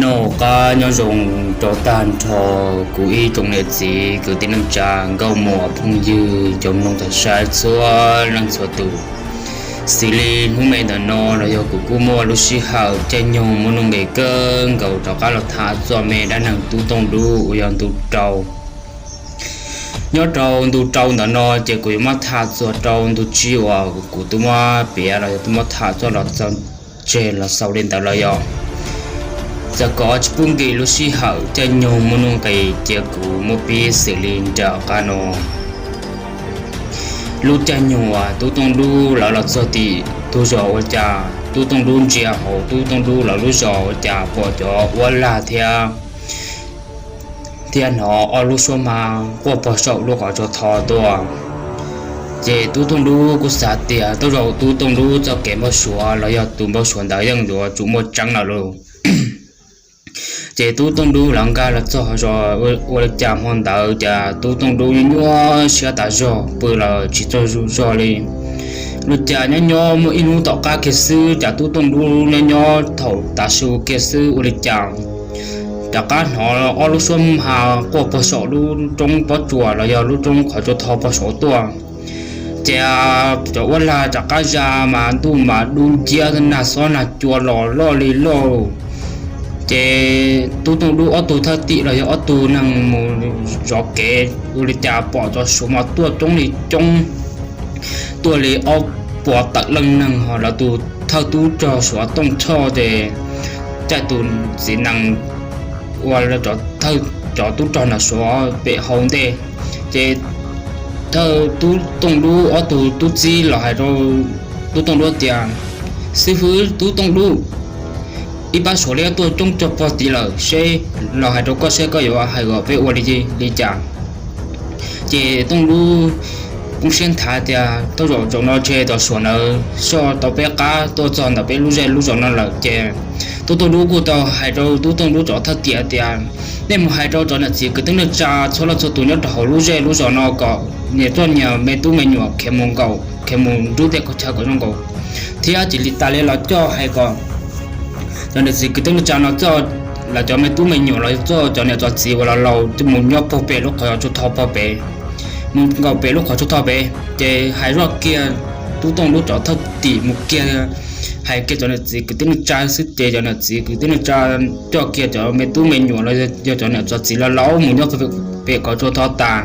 Noj qab nyob zoo rau tag nrho kuv ib tsoom niam txiv kwv tij neej tsa nkauj muam phooj ywg cov mloog tag saib txhua leej txhua tus. Xws li hnub me ntawm no los yog kuv kuj muaj lub sij hawm caij nyoog muaj nuj nqis kawg nkaus rov qab los tham txog me dab neeg Tub Tooj Dub uas yog ntu rau. Nyob rau ntu rau ntawm no ces kuv yuav muab tham txog rau ntu tsib uas kuv twb muab piav los yog twb muab tham txog los txog tseg los xaus li ntawd los yog txawm kom tsis pub nkim lub sij hawm caij nyoog muaj nuj nqis ces kuv muab pib xws li nram qab no. Lub caij nyoog uas Tub Tooj Dub lawv los txog tim tus zos ua cas Tub Tooj Dub ntsia hauv Tub Tooj Dub lawv lub zos ua cas pom cov uab lag thiab thiab hnov ob lub suab hma quaj pog saum lub qhov tsua tho tuaj. Ces Tub Tooj Dub kuj xav tias tej zaum Tub Tooj Dub txoj kev npau suav los yog tus npau suav ntawd yeej yuav tsum muaj tseeb lawm lauj. Ces Tub Tooj Dub lawv nkag los txog zos ua li cas hmo ntawd cas Tub Tooj Dub nyuaj siab tas zog pw los tsis tsaug zog li. Ua li cas nyob nyob muaj ib hnub tom qab kiag xwb cas Tub Tooj Dub nyob nyob thaum tav su kiag xwb ua li cas rov qab hnov ob lub suab hma quaj pog saum lub roob pob tsuas los yog lub roob qhov tsua tho pog saud tuaj. Ces cov uab lag rov qab za mas ntuj mas dub nciab nag xob nag cua los loj li loj. Ces Tub Tooj Dub ob tug thawj tim los yog ob tug neeg mus zov kev ua li cas pom cov suav mas tuaj coob li coob, tuaj li ob puas tawm leej neeg. Ho lawv tus thawj tub rog Suav Tooj Tshoj ces caij tus txiv nees ua cov tub rog nram Suav pem hauv ntej. Ces thawj Tub Tooj Dub ob tug tub txib los hais rau Tub Tooj Dub tias, Xib fwb Tub Tooj Dub, ib pab Suav liab tuaj coob cuag pog tid lawm, seb los hais rau koj seb koj yuav hais kom peb ua li cas. Ces Tooj Dub poob siab nthav tias tej zaum zaum no ntshe cov Suav ntawd soj tau peb qab tuaj txog ntawm peb lub zej lub zos no lawm. Ces Tub Tooj Dub kuj tau hais rau Tub Tooj Dub cov thawj tim tias, nej mus hais rau cov niam txiv kwv tij neej tsa txhua leej txhua tus nyob rau hauv lub zej lub zos no kom nyias coj nyias me tub me nyuam khiav mus nkaum, khiav mus nrub tej qhov chaw kom zoo nkaus, thiab cia li tas li los coj hais kom cov niam txiv kwv tij neej tsa no coj lawv cov me tub me nyuam los coj cov niam cov txiv uas laus laus coj mus nyob puag pem lub qhov tsua tho puag pem, mus nkaum pem lub qhov tsua tho pem. Ces hais zoj kiag, Tub Tooj Dub cov thawj tim mus kiag, hais kiag cov niam txiv kwv tij neej tsa xwb ces cov niam txiv kwv tij neej tsa coj kiag cov me tub me nyuam los yog cov niam cov txiv laus laus mus nyob pem qhov tsua tho tas.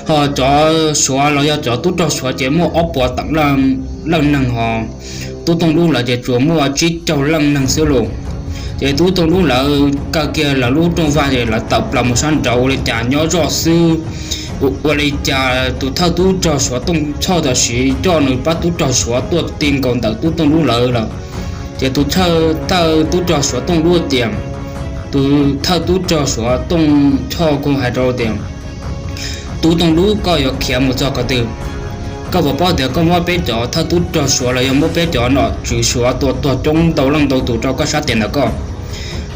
Ho cov Suav los yog cov tub rog Suav ces muaj ob puas tawm leej neeg, ho Tub Tooj Dub lawv ces tsuas muaj tsib caug leej neeg xwb lauj. Ces Tub Tooj Dub lawv kaw kiag lawv lub rooj vag ces lawv tawm plaws mus sab nraud ua li cas nyob zoj xwb. Ua li cas tus thawj tub rog Suav Tooj Tshoj tam sim coj nws pab tub rog Suav tuaj ti nkaus ntawm Tub Tooj Dub lawv lawm. Ces tus thawj tub rog Suav Tooj Dub tias, tus thawj tub rog Suav Tooj Tshoj kuj hais rau tias, Tub Tooj Dub, koj yuav khiav mus txog qhov twg? Koj puas paub tias koj muab peb cov thawj tub rog Suav los yog muab peb cov nom tswv Suav tua tuag coob ntau leej ntau tus rau koj sab tes ntawm koj?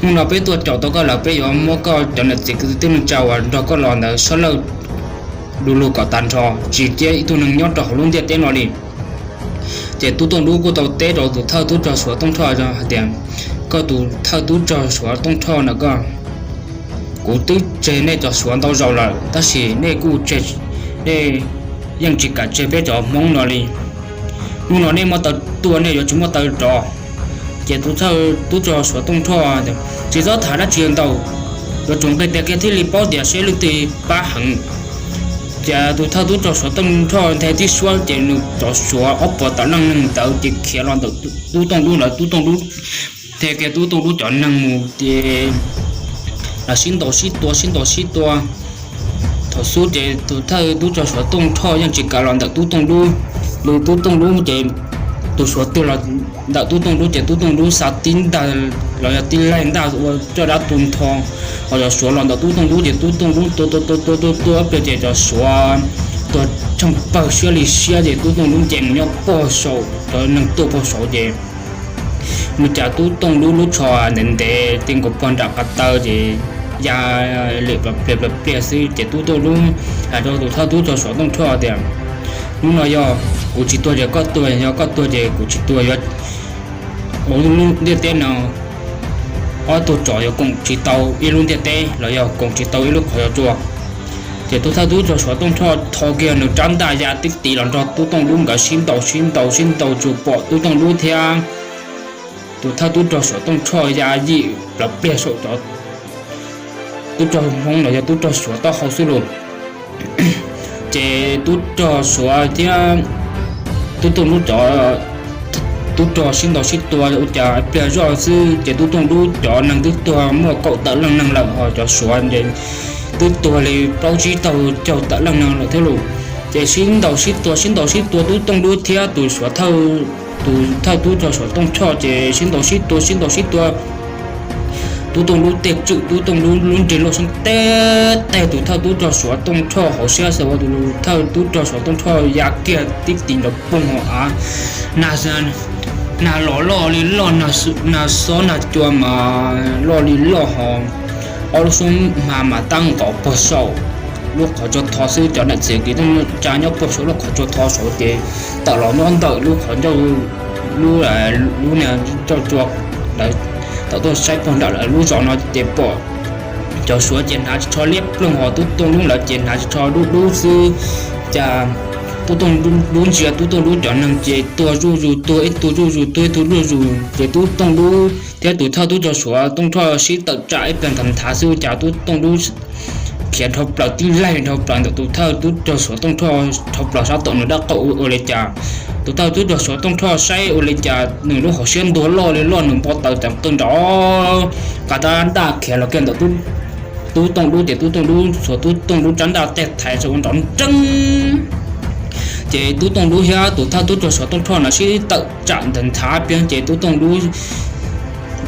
Hnub no peb tuaj caum tau koj lawm, peb yuav muab koj cov niam txiv kwv tij neej tsa uas nrog koj los ntawd sab laj du lug kom tag nrho, tsis cia ib tug neeg nyob rau hauv lub ntiaj teb no li. Ces Tub Tooj Dub kuj tau teb rau tus thawj tub rog Suav Tooj Tshoj hais tias, koj tus thawj tub rog Suav Tooj Tshoj na koj, kuv twb tseg nej cov Suav ntau zaus lawm tab sis nej kuj, nej yeej tsis kam tseg peb cov Hmoob no li. Hnub no nej muaj taw tuaj, nej yuav tsis muaj taw rov. Ces tus thawj tub rog Suav Tooj Tshoj tias, tsis txhob tham dab tsi ntau, yuav tsum nqis tes kiag thiaj li paub tias seb leej twg pab heev. Ces tus thawj tub rog Suav Tooj Tshoj nthe tib suab ces nws cov Suav ob puas tawm leej neeg ntawd ces khiav los ntawm Tub Tooj Dub lawv. Tub Tooj Dub nthe kiag Tub Tooj Dub cov neeg mus ces lawv sib ntaus sib tua sib ntaus sib tua. Thaum xub ces tus thawj tub rog Suav Tooj Tshoj yeej tsis kam los ntawm Tub Tooj Dub li. Tub Tooj Dub ces tus Suav twg los ntawm Tub Tooj Dub ces Tub Tooj Dub xa tib ntaj los yog tib laig ntaj ua caj dab tu ntho. Ho cov Suav los ntawm Tub Tooj Dub ces Tub Tooj Dub tua tua tua tua tua tua ib pliag ces cov Suav tuag tsheej pawg siab li siab ces Tub Tooj Dub nce mus nyob puag saum, cov neeg tuaj puag saud ces ua cas Tub Tooj Dub lub tsho ntev ntev ti nkaus puag nram qab taw ces ya li pliag pliag xwb ces Tub Tooj Dub hais rau tus thawj tub rog Suav Tooj Tshoj tias, hnub no yog kuv tsis tuag ces koj tuag, yog koj tuag ces kuv tsis tuag, yuav ua lub ntiaj teb no ob tug tsov yuav koom tsis tau ib lub ntiaj teb los yog koom tsis tau ib lub qhov tsua. Ces tus thawj tub rog Suav Tooj Rhoj tho kiag nws rab ntaj ya tib tis los nrog tub Tooj Dub nkawd sib ntaus sib ntaus sib ntaus tsuas pom tub Tooj Dub thiab tus thawj tub rog Suav Tooj Rhoj ya yim plaws pliag saum cov tub rog Hmoob los yog tub rog Suav taub hau xwb los. Ces tub rog Suav thiab tub Tooj Dub cov tub rog sib ntaus sib tua ua cas pliag zoj xwb ces tub Tooj Dub cov neeg twb tuag muaj kaum tawm leej neeg lawm, ho cov Suav twb tuag li plaub tsib caug tawm leej neeg lawm thiab los. Ces sib ntaus sib tua sib ntaus sib tua tub Tooj Dub thiab tus Suav thawj, tus thawj tub rog Suav Tooj Rhoj ces sib ntaus sib tua sib ntaus sib tua. Tub Tooj Dub tej tswm tub Tooj Dub lub nrig lauj xeeb teb teg tus thawj tub rog Suav Tooj Rhoj hauv siab xwb, tus thawj tub rog Suav Tooj Rhoj ya kiag tib tis nrov poog hauv av. Nag los loj li loj, nag xob nag cua mas loj li loj hos, ob lub xub hma mas tab nqos puag saum lub qhov tsua tho xwb. Cov nam txiv kwv tij neej tsa nyob puag saum lub qhov tsua tho saud ces tawm los nyob ntawm lub qhov ncauj, lub, lub niag ncauj tsua, lawv tawm tuaj saib puag nram lawv lub zos no ces pom cov Suav ces hnav tsis tsho liab ploog hos tub Tooj Dub lawv ces hnav tsis tsho dub dub xwb. Cas tub Tooj Dub ntsia tub Tooj Dub cov neeg ces tuag zuj zus, tuag ib tug zuj zus, tuag ib tug zuj zus, ces tub Tooj Dub thiab tus thawj tub rog Suav Tooj Rhoj sib tawm tsam ib pliag nthav nthav xwb cas tub Tooj Dub khiav dhau plaws tib laig dhau plaws ntawm tus thawj tub rog Suav Tooj Rhoj dhau plaws sab tom nws dab qaum ua li cas. Tus thawj tub rog Suav Tooj Rhoj saib ua li cas nws lub hauv siab ntuag loj li loj, nws npau taws ceev qw nrov, nqa rab ntaj khiav los kiag ntawm tub Tooj Dub ces tub Tooj Dub xuas tub Tooj Dub rab ntaj tej thaiv rau ua nrov nreeb. Ces tub Tooj Dub thiab tus thawj tub rog Suav Tooj Rhoj no sib tawm tsam nthav nthav pliag ces tub Tooj Dub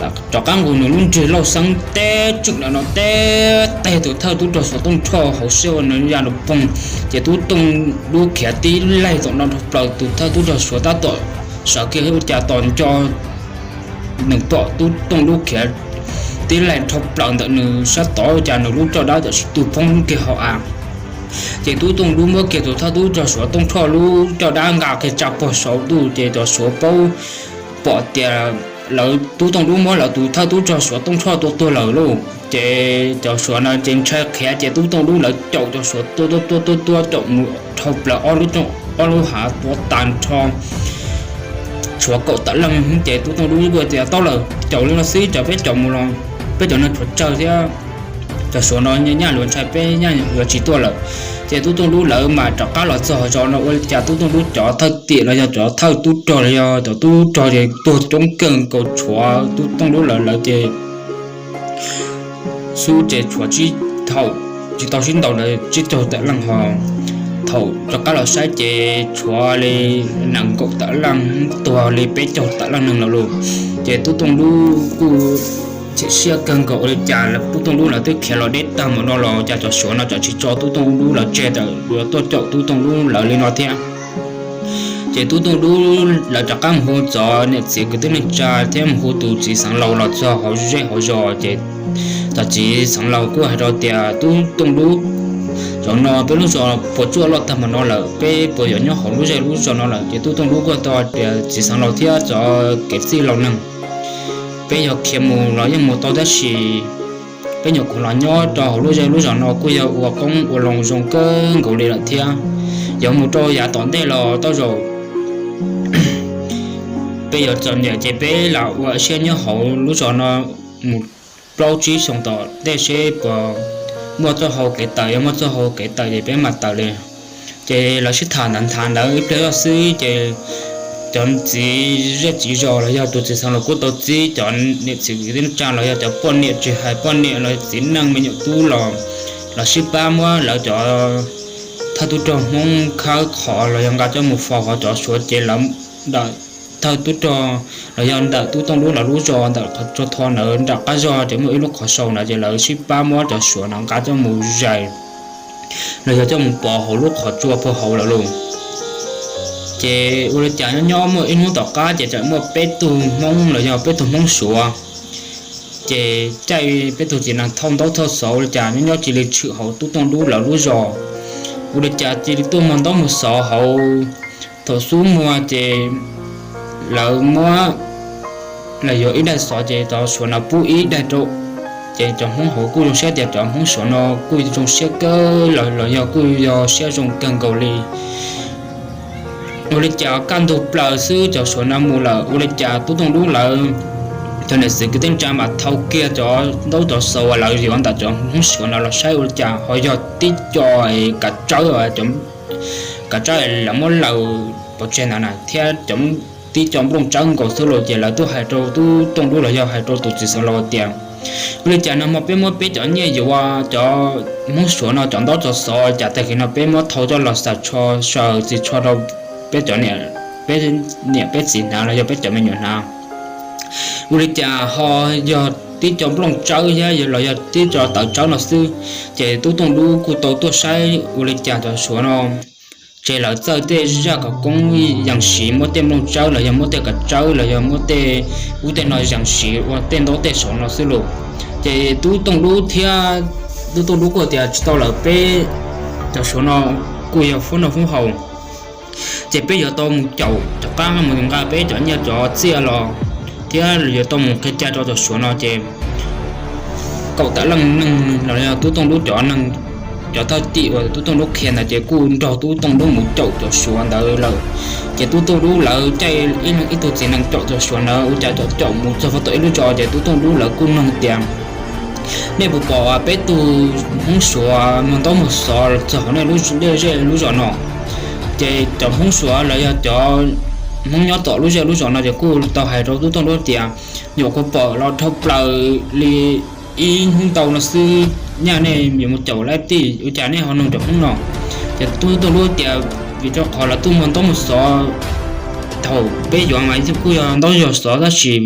rov qab nqus nws lub nrig lauj xeeb teb tswm no teb teg tus thawj tub rog Suav Tooj Rhoj hauv siab ua nws ya nrov poog. Ces tub Tooj Dub khiav tib laig tom no dhau plaws tus thawj tub rog Suav tab tom sawv kiag ua cas tos nco nws pom tub Tooj Dub khiav tib laig dhau plaws ntawm nws sab tod ua cas nws lub caj dab tam sim tu poob kiag hauv av. Ces tub Tooj Dub muab kiag tus thawj tub rog Suav Tooj Rhoj lub caj dab nqa kiag tsa puag saum ntuj ces cov Suav paub pom tias lawv tub Tooj Dub muab lawv tus thawj tub rog Suav Tooj Rhoj tua tuag lawm lauj. Ces cov Suav no ces ntshai qhiav ces tub Tooj Dub lawv caum cov Suav tua tua tua tua tua caum mus dhau plaws ob lub hav tuav tas nrho. Tshuav kaum tawm leej ces tub Tooj Dub kuj tias tau lawm, caum li no xwb ces peb caum mus los peb cov neeg tshuav tsawg thiab cov Suav no nyaj luag ntshai peb nyaj yuav tsis tuaj lawm. Ces tub Tooj Dub lawv mas rov qab los txog zos no ua li cas tub Tooj Dub cov thawj tim los yog cov thawj tub rog los yog cov tub rog ces tuag coob kawg nkaus tshuav tub Tooj Dub lawv lawv ces xub ces tshuav tsis tau sib ntaus ntawd tsib caug tawm leej ho. Thaum rov qab los saib ces tshuav li nees nkaum tawm leej, tuag li peb caug tawm leej neeg lawm lauj. Ces tub Tooj Dub kuj chim siab kawg nkaus ua li cas tub Tooj Dub lawv twb khiav los deb tag npaum no los cas cov Suav no tseem tsis tso tub Tooj Dub lawv tseg, tseem yuav tuaj caum tub Tooj Dub lawv li no thiab. Ces tub Tooj Dub lawv rov qab mus hu txog niam txiv kwv tij neej tsa thiab mus hu tus txiv xeev laus los txog hauv zej hauv zos ces tus txiv xeev laus kuj hais rau tias tub Tooj Dub, zaum no peb lub zos puas tsuaj loj tag npaum no lawm, peb puas yuav nyob hauv lub zej lub zos no lawm? Ces tub Tooj Dub kuj tau tias txiv xeev laus thiab cov kev txij laus neeg, peb yog khiav mus los yeej mus tau tab sis peb nyuam qhuav los nyob rau hauv lub zej lub zos no kuj yog ua qoob ua loo zoo kawg nkaus li lawm thiab. Yuav mus rau yav tom ntej los tej zaum peb yuav txom nyem ces peb lam ua siab nyob hauv lub zos no mus plaub tsib xyoos tom ntej seb puas muaj txoj hau kev tawm, yog muaj txoj hau kev tawm ces peb mam tawm li. Ces lawv sib tham ntawd nthav ntawd ib pliag zoj xwb ces cov txiv zej txiv zos los yog tus txiv xeev laus kuj tau txib cov niam txiv kwv tij neej tsa los yog cov poj niam tsis hais poj niam los txiv neej me nyuam tub los, los sib pab muab lawv cov thawj tub rog Hmoob khawb qhov los yog nqa coj mus faus hauv cov Suav ces lawv ntawm thawj tub rog los yog ntawm tub Tooj Dub lawv lub zos ntawm qhov tsua tho ntawd nram qab zog ces muaj ib lub qhov sau ntawd ces lawv sib pab muab cov Suav no nqa coj mus zais los yog coj mus pov hauv lub qhov tsua puag hauv lawm lauj. Ces ua li cas nyob nyob muaj ib hnub tom qab ces txawm muaj peb tug Hmoob los yog peb tug Hmoob Suav ces caij peb tug txiv nees thauj ntaub thauj xov ua li cas nyob nyob cia li tshwm hauv tub Tooj Dub lawv lub zos. Ua li cas cia li tuaj muag ntaub muag xov hauv. Thaum xub muag ces lawv muab los yuav ib daim xov ces cov Suav no pub ib daim rau. Ces cov Hmoob hauv kuj zoo siab tias cov Hmoob Suav no kuj zoo siab kawg los los yog kuj yog siab zoo kawg nkaus li. Ua li cas kaj ntug plaws xwb cov Suav no mus lawm, ua li cas Tub Tooj Dub lawv cov niam txiv kwv tij neej tsa mam thau kiag cov ntaub cov xov uas lawv yuav ntawm cov Hmoob Suav no los saib ua li cas ho yog tib co kav tsawb, kav tsawb lawv muab laws pov tseg ntawd na thiab cov tib co nplooj tsawb nkaus xwb los ces lawv tuaj hais rau Tub Tooj Dub los yog hais rau tus txiv xeev laus tias, ua li cas nag hmo peb muab peb cov nyiaj yuav cov Hmoob Suav no cov ntaub cov xov cas tag kis no peb muab thau coj los xaws tsho saws txiv tsho rau peb cov niam peb txiv hnav los yog peb cov me nyuam hnav. Ua li cas ho yog tib co nplooj tsawb thiab los yog tib co tawv tsawb no xwb. Ces Tub Tooj Dub kuj tau tuaj saib ua li cas cov Suav no ces lawv txawj tej zaj khawv koob yees siv muab tej nplooj tsawb los yog muab tej kav tsawb los yog muab tej ub tej no yees siv ua tej ntaub tej xov no xwb los. Ces Tub Tooj Dub thiab Tub Tooj Dub kuj tias tsis tau lawm, peb cov Suav no kuj yog foob noj foob haus, ces peb yuav tau mus caum cov qab mus nqa peb cov nyiaj cov txiaj los thiab yuav tau mus qhia cai rau cov Suav no ces kaum tawm leej neeg los yog Tub Tooj Dub cov neeg, cov thawj tim uas Tub Tooj Dub qhia ntawd ces kuj nrog Tub Tooj Dub mus caum cov Suav ntawd lawm. Ces Tub Tooj Dub lawv caij ib leeg ib tug txiv nees caum cov Suav ntawd ua cas caum caum mus txog tau ib lub zos ces Tub Tooj Dub lawv kuj nug tias, nej puas pom peb tug Hmoob Suav muag ntaub muag xov txog hauv nej lub zej lub zos no? Ces cov Hmoob Suav los yog cov Hmoob nyob tom lub zej lub zos no ces kuj tau hais rau Tub Tooj Dub tias, nyuam qhuav pom los dhau plaws li ib hnub ntau no xwb, nyaj nej yuav mus caum lawv tij ua cas nej ho nug cov Hmoob no? Ces Tub Tooj Dub tias, vim rau qhov lawv tuaj muag ntaub muag xov, thaum peb yuav mas kuj yog ntaub yog xov tab sis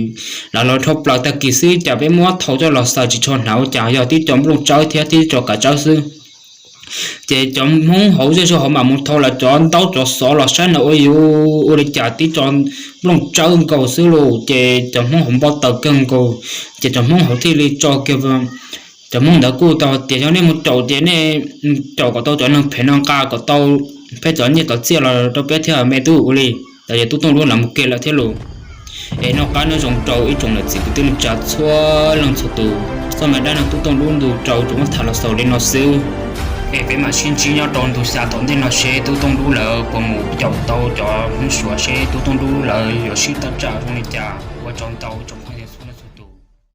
lawv los dhau plaws tag kis xwb cas peb muab thau coj los xaws tsis tsho hnav ua cas yog tib co nplooj tsawb thiab tib co kav tsawb xwb. Ces cov Hmoob hauv zej zog hauv mam mus thau lawv cov ntaub cov xov los saib na ua yuav ua li cas tib co nplooj tsawb nkaus xwb los ces cov Hmoob hauv npau taws kawg nkaus. Ces cov Hmoob hauv thiaj li tso kiag, cov Hmoob ntawd kuj tau tias yog nej mus caum ces nej caum kom tau cov neeg phem no nqa kom tau peb cov nyiaj cov txiaj los rau peb thiab me tub ua li. Ces Tub Tooj Dub lawv mus kiag lawm thiab los. Es noj qab nyob zoo rau ib tsoom niam txiv kwv tij neej tsa txhua leej txhua tus, txoj me dab neeg Tub Tooj Dub ntu rau tsuas muab tham los xaus li no xwb. Es peb mam sib ntsib nyob rau ntu xya tom ntej no seb Tub Tooj Dub lawv puas mus caum tau cov Hmoob Suav seb Tub Tooj Dub lawv yuav sib tawm tsam zoo li cas. Ua tsaug ntau tsoom